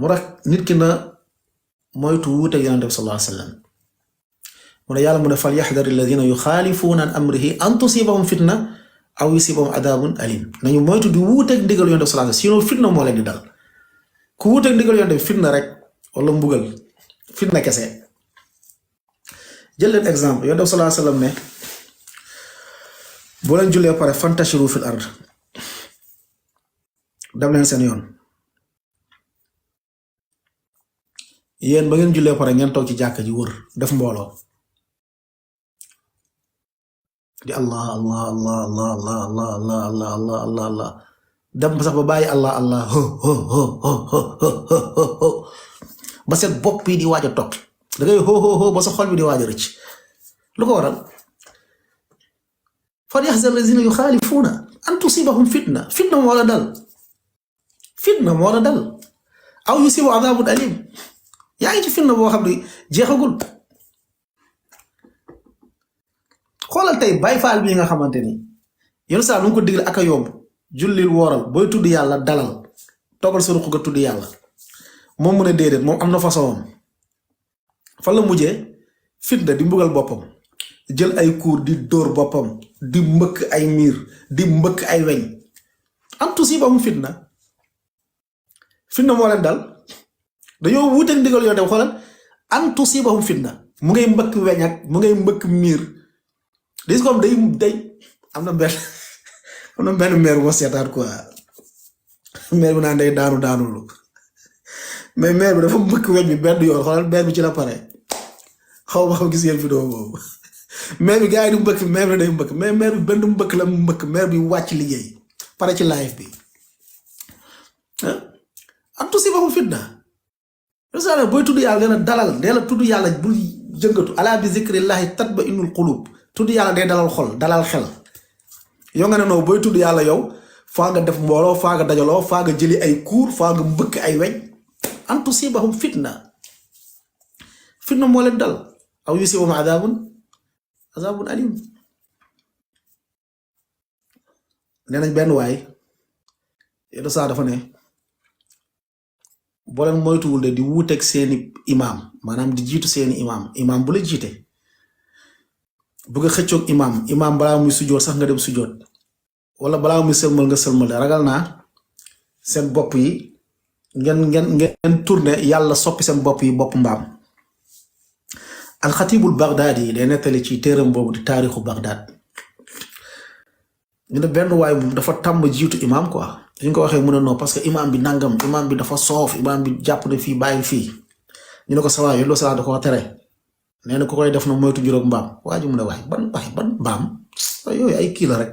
mu tax nit ki na moytu wuute ak yonent bi sallallahu alayhi wasallam mu ne yàlla mu ne fal yaxdari alladina yuxaalifuuna an amrihi an tusibahum fitna aw yusibahum adabun alim nañu moytu di wuute ak ndigal yonent bi sallallahu alayhi wasallam sinon fitna moo leen di dal ku wuute ak ndigal yonent bi fitna rek wala mbugal fitna kese jël leen exemple yonent bi sallallahu alayhi wasallam ne boo leen jullee pare fantashiru fil ard dem leen seen yoon yéen ba ngeen jullee pare ngeen toog ci jàkka ji wër def mbooloo di allah allah allah allah allah allah allah allah allah allah allah dem sax ba bàyyi allah allah ho ho ho ho ho ho ba seen bopp yi di waaj a tokki da ngay ho ho ho ba sa xol bi di waaj a rëcc lu ko waral falyaxzar allazina yuxaalifuuna an tusibahum fitna fitna moo la dal fitna moo la dal aw yusibu adabun alim yaa ngi ci fitna boo xam ne jeexagul xoolal tey Baay Faal bii nga xamante ni yoon saa nu ko digle ak a yomb jullil wooral booy tudd yàlla dalal toogal sa ruq nga tudd yàlla moom mu ne déedéet moom am na façon fan la mujjee fitna di mbugal boppam jël ay kuur di dóor boppam di mbëkk ay miir di mbëkk ay weñ am tusibahum fitna fitna moo leen dal dañoo wuuteeg ndigal yoo dem xoolal an tusibahum fitna mu ngay mbëkk weñ ak mu ngay mbëkk miir dis comme day am na benn meer bu ma seetaat quoi meer bi naan day daanulu mais meer bi dafa mbëkk weñ bi benn yoon xoolal meer bi ci la pare xaw ma xam gis ngeen vidéo boobu meer bi gars yi di mbëkk meer bi day mbëkk mais meer bi benn mbëkk la mbëkk meer bi wàcc liggéey pare ci live bi am tusibahum fitna resane booy tudd yàlla nee na dalal nee la tudd yàlla bul jëngatu ala bi zikrillahi tatma'innul qulub tudd yàlla day dalal xol dalal xel yow nga ne noonu booy tudd yàlla yow faa nga def mbooloo faa nga dajaloo faa nga jëli ay kuur faa nga mbëkk ay weñ an tusibahum fitna fitna moo leen dal aw yusibahum adabun alim nee nañ benn waay yéen saa dafa ne boo leen moytuwul de di wuuteeg seeni imaam maanaam di jiitu seeni imaam bu la jiite bëgg a xëccoog imaam balaa muy sujjoot sax nga dem sujjoot wala balaa muy sëlmal nga sëlmal ragal naa seen bopp yi ngeen tourné yàlla soppi seen bopp yi bopp mbaam alxatibul baghdadi yi day nettali ci téeram boobu di taarixu Baghdad ñu ne benn waay bu dafa tàmm jiitu imaam quoi ñu ko waxee mu ne non parce que imaam bi nangam imaam bi dafa soof imaam bi jàpp ne fii bàyyi fii ñu ne ko sawaay yow loo saa da ko tere nee na ku koy def na moytu juróom mbaam waa ji mu ne waay ban mbaam yooyu ay kii la rek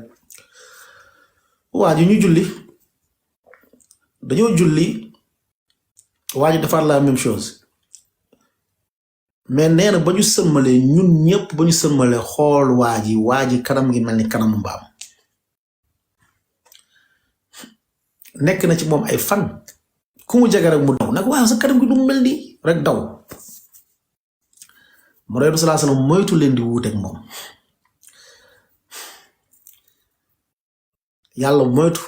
waa ji ñu julli dañoo julli waa ji defaat la même chose mais nee na ba ñu sëlmalee ñun ñëpp ba ñu sëlmalee xool waa ji kanam gi mel ni kanamu mbaam nekk na ci moom ay fan ku mu jege rek mu daw nag waaw sa kanam gi du mel ni rek daw mu reedu salaa salaam moytu leen di wuuteeg moom yàlla moytu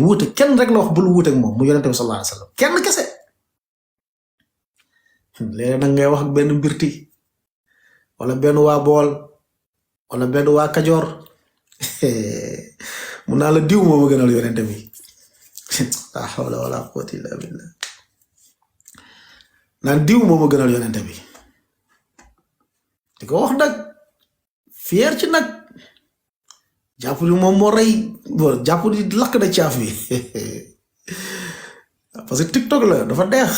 wuute kenn rek la wax bul wuuteeg moom mu yonente bi sallallahu alayhi wasallam kenn kese léegi nag ngay wax ak benn mbirti wala benn waa bool wala benn waa kajoor mun naa la diw moo ma gënal yonente bi la hawla wala quwwata illa billah naan diw moo ma gënal yonente bi di ko wax nag fier ci nag jàpp ni moom moo rey jàpp ni lakk na caaf bi parce que TikTok la dafa deex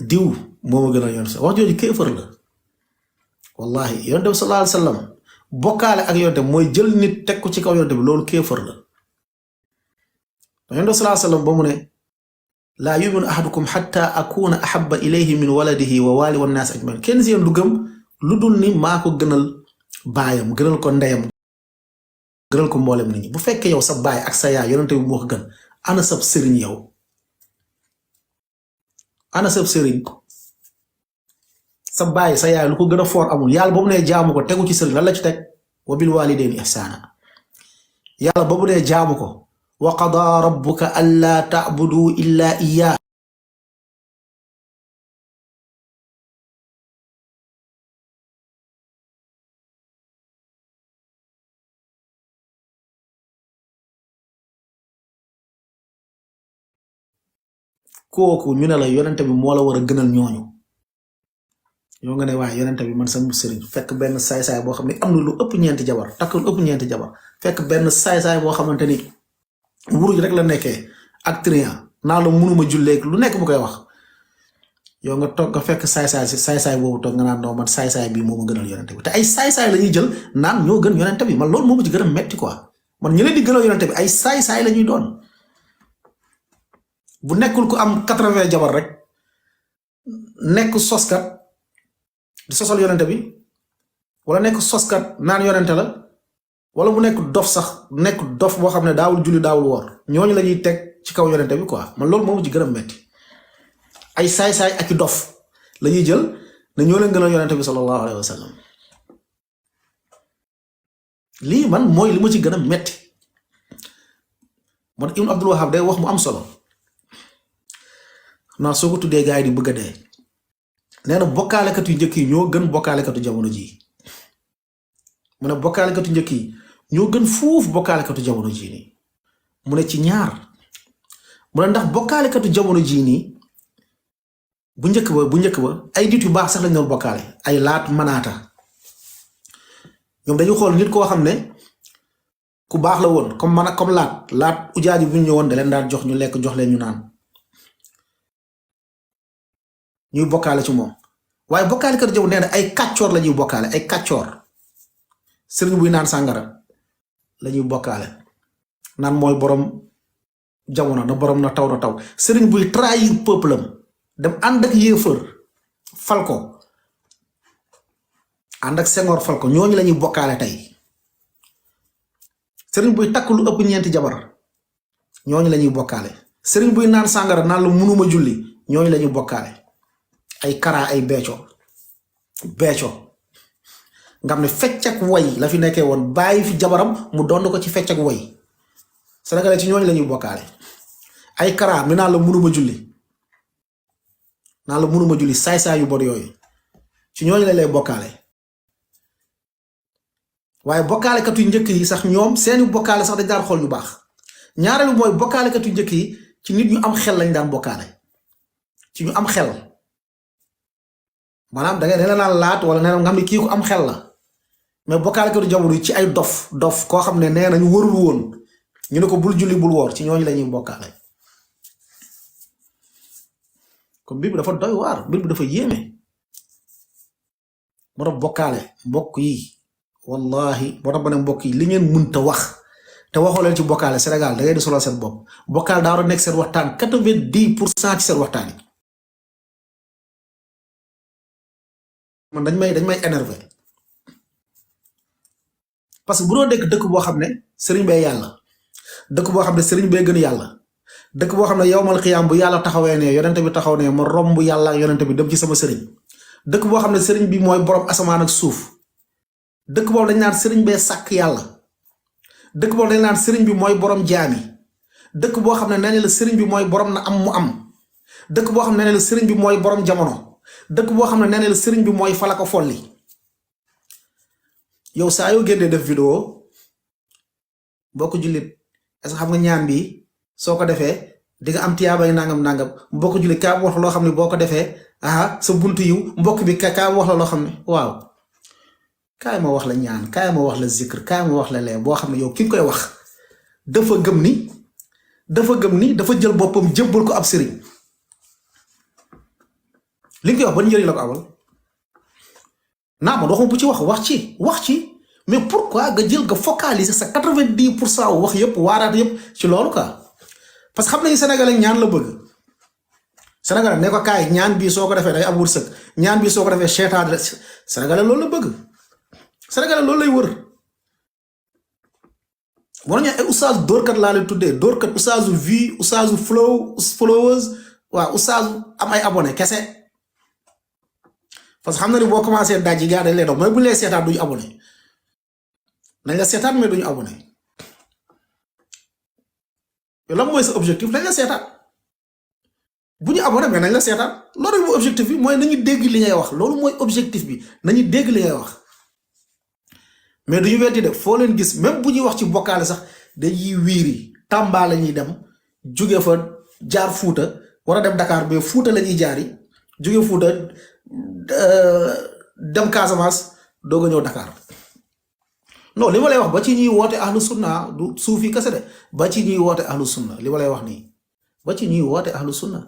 diw moo ma gënal yonente wax jooju kéefër la wallahi yonente bi sallallahu alayhi wasallam bokkaale ak yonente mooy jël nit teg ko ci kaw yonente bi loolu kéefër la yonente bi sallallahu alayhi wasallam ba mu ne laa yuminu ahadukum xatta akuna ahabba ilayhi min waladihi wa wali wan naas ajmain kenn si yéen du gëm lu dul ni maa ko gënal baayam gënal ko ndeyam gënal ko mboolem nit ñi bu fekkee yow sa baay ak sa yaay yonente bi moo ko gën ana sab sëriñ yow ana sab sëriñ sa baay sa yaay lu ko gën a foor amul yàlla ba mu nee jaamu ko tegu ci sëriñ lan la ci teg wa bil walidayni ihsana yàlla ba mu nee jaamu ko wa qadaa rabbuka allaa ta'budu illa iyyaahu kooku ñu ne la yonente bi moo la war a gënal ñooñu yow nga ne waaye yonente bi man sama sëriñ fekk benn saay-saay boo xam ne am na lu ëpp ñeenti jabar takk lu ëpp ñeenti jabar fekk benn saay-saay boo xamante ni wuruj rek la nekkee ak trian naa la mënuma julleeg lu nekk bu koy wax yow nga toog nga fekk saay-saay boobu toog nga naan non man saay-saay bii moo ma gënal yonente bi te ay saay-saay la ñuy jël naan ñoo gën yonente bi man loolu moo ma ci gën a metti quoi man ñu leen di gënal yonente bi ay saay-saay la ñuy doon bu nekkul ku am 80 jabar rek nekk soskat di sosal yonente bi wala nekk soskat naan yonente la wala mu nekk dof sax nekk dof boo xam ne daawul julli daawul woor ñooñu la ñuy teg ci kaw yonente bi quoi man loolu moomu ci gën a metti ay saay-saay ak i dof la ñuy jël ne ñoo leen gënal yonente bi sallallahu alayhi wa sallam lii man mooy li ma ci gën a metti man Ibn Abdul Wahab day wax mu am solo naa soo ko tuddee gars yi di bëgg a dee nee na bokkaalekat yu njëkk yi ñoo gën bokkaalekatu jamono jii mu ne bokkaalekatu njëkk yi ñoo gën fuuf bokkaalekatu jamono jii nii mu ne ci ñaar mu ne ndax bokkaalekatu jamono jii nii bu njëkk ba ay nit yu baax sax lañ doon bokkaale ay laat manaata ñoom dañu xool nit koo xam ne ku baax la woon comme laat ujaaji bu ñu ñëwoon da leen daan jox ñu lekk jox leen ñu naan ñuy bokkaale ci moom waaye bokkaale kat jamono nee na ay kàccoor la ñuy bokkaale ay kàccoor sëriñ buy naan sàngara la ñuy bokkaale naan mooy borom jamono na borom na taw sëriñ buy trahir peuple am dem ànd ak yéefër fal ko ànd ak Senghor fal ko ñooñu la ñuy bokkaale tey sëriñ buy takk lu ëpp ñeenti jabar ñooñu la ñuy bokkaale sëriñ buy naan sàngara naan la munuma julli ñooñu la ñuy bokkaale ay kara ay beeco nga xam ne fecc ak woy la fi nekkee woon bàyyi fi jabaram mu doon ko ci fecc ak woy sénégalais ci ñooñu la ñuy bokkaale ay kara mi naan la munuma julli saay-saay yu bon yooyu ci ñooñu la lay bokkaale waaye bokkaalekat yu njëkk yi sax ñoom seeni bokkaale sax dañ daan xool ñu baax ñaareelu mooy bokkaalekat yu njëkk yi ci nit ñu am xel lañ daan bokkaale ci ñu am xel maanaam da ngay ne la naan laat wala nee na nga xam ne kii ku am xel la mais bokkaalekatu jamono yi ci ay dof koo xam ne nee nañu warul woon ñu ne ko bul julli bul woor ci ñooñu la ñuy bokkaale comme mbir bi dafa doy waar mbir bi dafa yéeme moo tax bokkaale mbokk yi wallahi moo tax ba ne mbokk yi li ngeen mënta wax te waxoo leen ci bokkaale Sénégal da ngay di solal seen bopp bokkaale daa war a nekk seen waxtaan 90% ci seen waxtaan yi man dañ may énervé parce que bu doo dëkk boo xam ne sëriñ bee yàlla dëkk boo xam ne sëriñ bee gën yàlla dëkk boo xam ne yowmal xiyaam bu yàlla taxawee ne yonente bi taxaw ne ma romb yàlla ak yonente bi dem ci sama sëriñ dëkk boo xam ne sëriñ bi mooy borom asamaan ak suuf dëkk boobu dañ naan sëriñ bee sàkk yàlla dëkk boobu dañ naan sëriñ bi mooy borom jaami dëkk boo xam ne nee la sëriñ bi mooy borom na am mu am dëkk boo xam ne nee la sëriñ bi mooy borom jamono dëkk boo xam ne nee la sëriñ bi mooy falaka folli yow saa yoo génnee def vidéo mbokk jullit est-ce que xam nga ñaan bi soo ko defee di nga am tiyaabay nangam mbokk jullit kaa wax loo xam ne boo ko defee sa buntu yiw mbokk bi kaa wax la loo xam ne waaw kaay ma wax la ñaan kaay ma wax la zikr kaay ma wax la lee boo xam ne yow ki nga koy wax dafa gëm ni dafa jël boppam jébbal ko ab sëriñ li nga koy wax ban njëriñ la ko amal naa ma waxuma bu ci wax ci mais pourquoi nga jël nga focaliser sa 90% wax yëpp waaraat yëpp ci loolu quoi parce que xam nañu Sénégalais ñaan la bëgg Sénégalais ne ko kaay ñaan bii soo ko defee day am wërsëg ñaan bii soo ko defee seetaan Sénégalais loolu la bëgg Sénégalais loolu lay wër war nañu ay oustaz dóorkat laa leen tuddee dóorkat oustazu vie oustazu followers waaw oustazu am ay abonné kese parce que xam na ni boo commencé daaj yi gaa dañ lay dox mais bu ñu lay seetaan duñu abonné nañ la seetaan mais duñu abonné yow lan mooy sa objectif nañ la seetaan bu ñu abonné mais nañ la seetaan loolu mooy objectif bi mooy nañu dégg li ngay wax loolu mooy objectif bi nañu dégg li ngay wax mais duñu weddi de foo leen gis même bu ñuy wax ci bokkaale sax dañuy wiiri Tamba la ñuy dem jóge fa jaar Fuuta war a dem Dakar mais Fuuta la ñuy jaari jóge Fuuta dem Casamance doog a ñëw Dakar non li ma lay wax ba ci ñuy woote ahlu sunna du suufi kese de ba ci ñuy woote ahlu sunna li ma lay wax nii ba ci ñuy woote ahlu sunna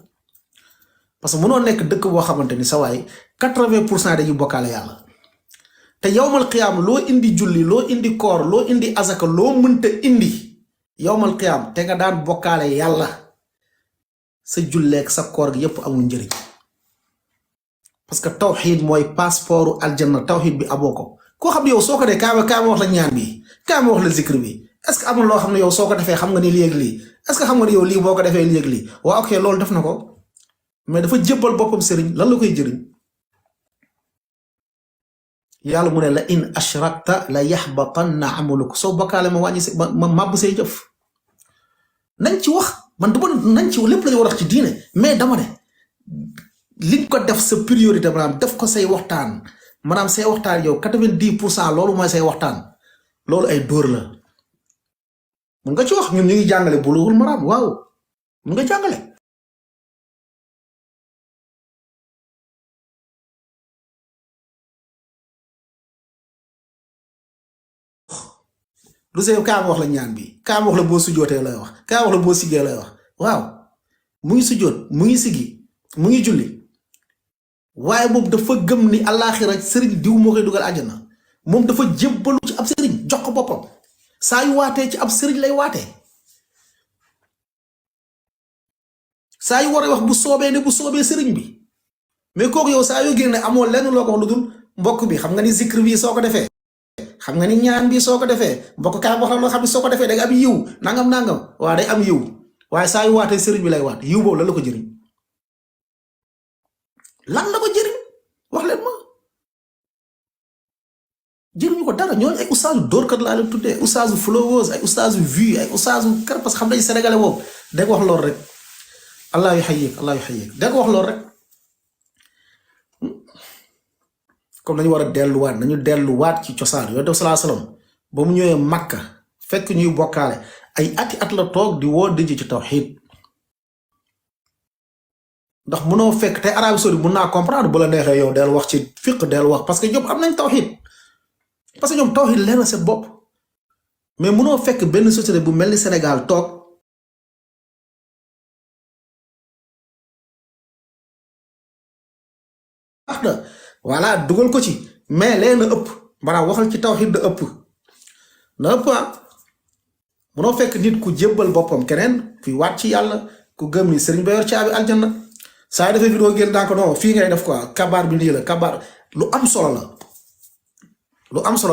parce que mënoo nekk dëkk boo xamante ni sa waay 80% dañuy bokkaale yàlla te yowmal qiyaam loo indi julli loo indi koor loo indi azaka loo mënta indi yowmal qiyaam te nga daan bokkaale yàlla sa julleek sa koor gi yépp amul njëriñ parce que tawxiid mooy passeportu aljanna tawxiid bi amoo ko koo xam ne yow soo ko dee kaama wax la ñaan bi kaama wax la zikr bi est-ce que amul loo xam ne yow soo ko defee xam nga ni lii ak lii est-ce que xam nga ni yow lii boo ko defee lii ak lii waa ok loolu def na ko mais dafa jébbal boppam sëriñ lan la koy jëriñ yàlla mu ne la in ashrakta la yaxbatanna amaluk soo bokkaale ma wàññi ma màbb say jëf nañ ci wax man du ma nañ ci lépp la ñu war a wax ci diine mais dama ne li ko def sa priorité maanaam def ko say waxtaan maanaam say waxtaan yow 90% loolu mooy say waxtaan loolu ay dóor la mun nga ci wax ñun ñu ngi jàngale Bulughul Maram waaw mun nga jàngale lu see kaam wax la ñaan bi kaam wax la boo sujjootee lay wax kaam wax la boo siggee lay wax waaw mu ngi sujjoot mu ngi siggi mu ngi julli waaye moom dafa gëm ni àllaaxira sëriñ diw moo koy dugal àjjana moom dafa jébbalu ci ab sëriñ jox ko boppam saa yu waatee ci ab sëriñ lay waatee saa yu war a wax bu soobee ne bu soobee sëriñ bi mais kooku yow saa yoo génne amoo lenn loo ko wax lu dul mbokk bi xam nga ni zikr bi soo ko defee xam nga ni ñaan bi soo ko defee mbokk kaam wax la loo xam ne soo ko defee day am yiw nangam waa day am yiw waaye saa yu waatee sëriñ bi lay waat yiw boobu lan la ko jëriñ lan la ko jëriñ wax leen ma jëriñu ko dara ñooñu ay ustaasu dóorkat laa leen tuddee ustaasu followers ay ustaasu vue ay ustaasu kar parce que xam nañ sénégalais boobu da ko wax lool rek allah yu xayyik da ko wax lool rek comme nañu war a delluwaat nañu delluwaat ci cosaan yonent bi sallallahu alayhi wasallam ba mu ñëwee Makka fekk ñuy bokkaale ay ati at la toog di woo dëj ci tawxiid ndax mënoo fekk te Arabie Saoudite mën naa comprendre bu la neexee yow del wax ci fiq del wax parce que ñoom am nañ tawxiid parce que ñoom tawxiid leer na seen bopp mais mënoo fekk benn société bu mel ni Sénégal toog wax na voilà dugal ko ci mais lee na ëpp maanaam waxal ci tawxiid da ëpp na ëpp mënoo fekk nit ku jébbal boppam keneen kuy waat ci yàlla ku gëm ni sëriñ ba yor caabi aljanna saa defee vidéo génn daa ko non fii ngay def quoi kabaar bi lii la kabaar lu am solo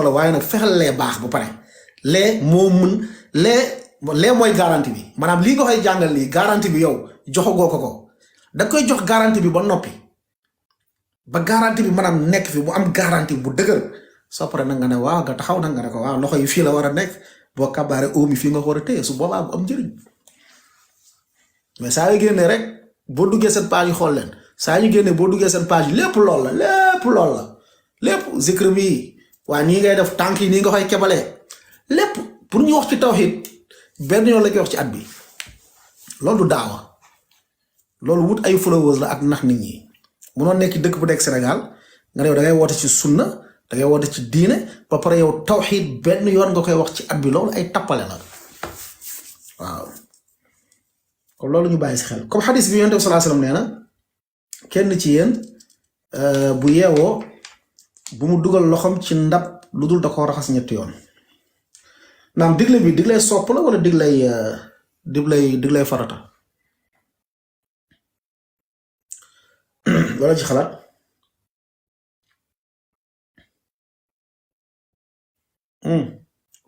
la waaye nag fexeel lee baax ba pare lee moo mën lee mooy garantie bi maanaam lii nga koy jàngal lii garantie bi yow joxagoo ko da koy jox garantie bi ba noppi ba garantie bi maanaam nekk fi bu am garantie bu dëgër soo pare nag nga ne waaw nga taxaw nag nga ne ko waaw loxo yi fii la war a nekk boo kabaare omi fii nga ko war a téye su boobaa bu am njëriñ mais saa yu génnee rek boo duggee seen page yi xool leen saa ñu génnee boo duggee seen page yi lépp lool la lépp zikr bi waa nii ngay def tànk yi nii nga koy kebalee lépp pour ñu wax ci tawhid benn yoon la koy wax ci at bi loolu du daawa loolu wut ay followers la ak nax nit ñi munoo nekk dëkk bu nekk Sénégal nga ne yow da ngay woote ci sunna da ngay woote ci diine ba pare yow tawhid benn yoon nga koy wax ci at bi loolu ay tappale la waaw comme loolu ñu bàyyi si xel comme xadis bi yonent bi sallallahu alayhi wasallam nee na kenn ci yéen bu yeewoo bu mu dugal loxom ci ndab lu dul da koo raxas ñetti yoon naam digle bi diglay sopp la wala diglay farata wala ci xalaat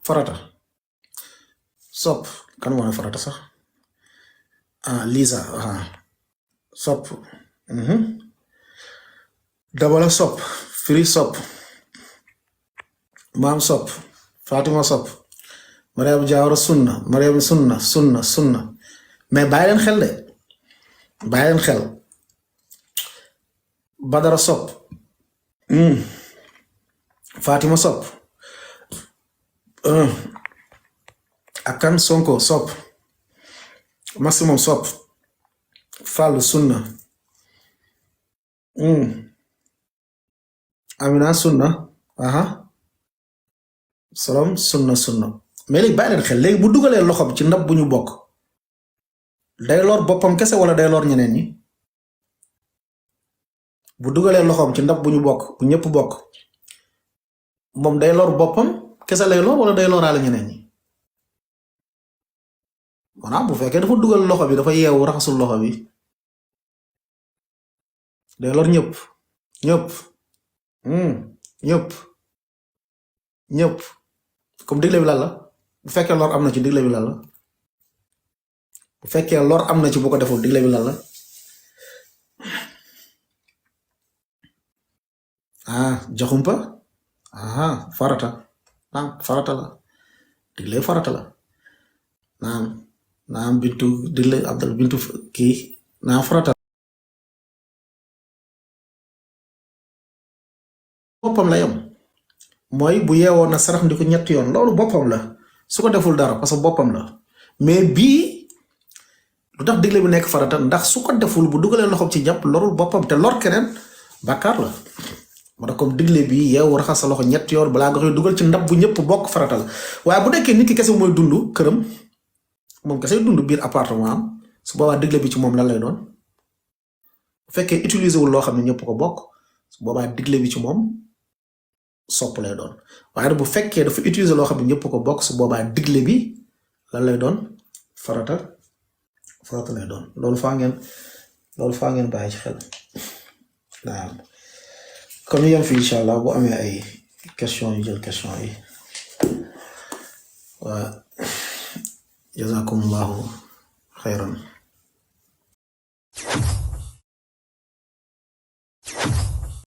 farata sopp kan moo ne farata sax Lisa sopp dabala sopp firi sopp maam sopp Fatima sopp Mariam Jaawara sunna mais bàyyi leen xel de bàyyi leen xel Badara sopp Fatima sopp ak kan Sonko sopp maximum sopp Fallu sunna. Amina sunna. Aha. Salam sunna sunna. Mais léegi bàyyi leen xel léegi bu dugalee loxoom ci ndab bu ñu bokk day lor boppam kese wala day lor ñeneen ñi bu dugalee loxoom ci ndab bu ñu bokk bu ñëpp bokk moom day lor boppam kese lay lor wala day loraale ñeneen ñi maanaam bu fekkee dafa dugal loxo bi dafa yeewu raxasul loxo bi day lor ñëpp ñëpp ñëpp ñëpp comme digle bi lan la bu fekkee lor am na ci digle bi lan la bu fekkee lor am na ci bu ko deful digle bi lan la joxumpa farata naam farata la digle farata la naam bintu digle abdal bintu kii naam farata boppam la yam mooy bu yeewoon na sarax ndi ko ñetti yoon loolu boppam la su ko deful dara parce que boppam la mais bii lu tax digle bi nekk farata ndax su ko deful bu dugalee loxoom ci jàpp lorul boppam te lor keneen bàkkaar la moo tax comme digle bi yeewu raxas sa loxo ñetti yoon balaa nga koy dugal ci ndab bu ñëpp bokk farata la waaye bu nekkee nit ki kese mooy dund këram moom kese dund biir appartement am su boobaa digle bi ci moom lan lay doon bu fekkee utiliser wul loo xam ne ñëpp ko bokk su boobaa digle bi ci moom sopp lay doon waaye bu fekkee dafa utiliser loo xam ne ñëpp ko bokk su boobaa digle bi lan lay doon farata lay doon loolu faa ngeen bàyyi ci xel naam kon ñu yem fi incha allah bu amee ay question yu jël question yi waa jazakumullahu xayran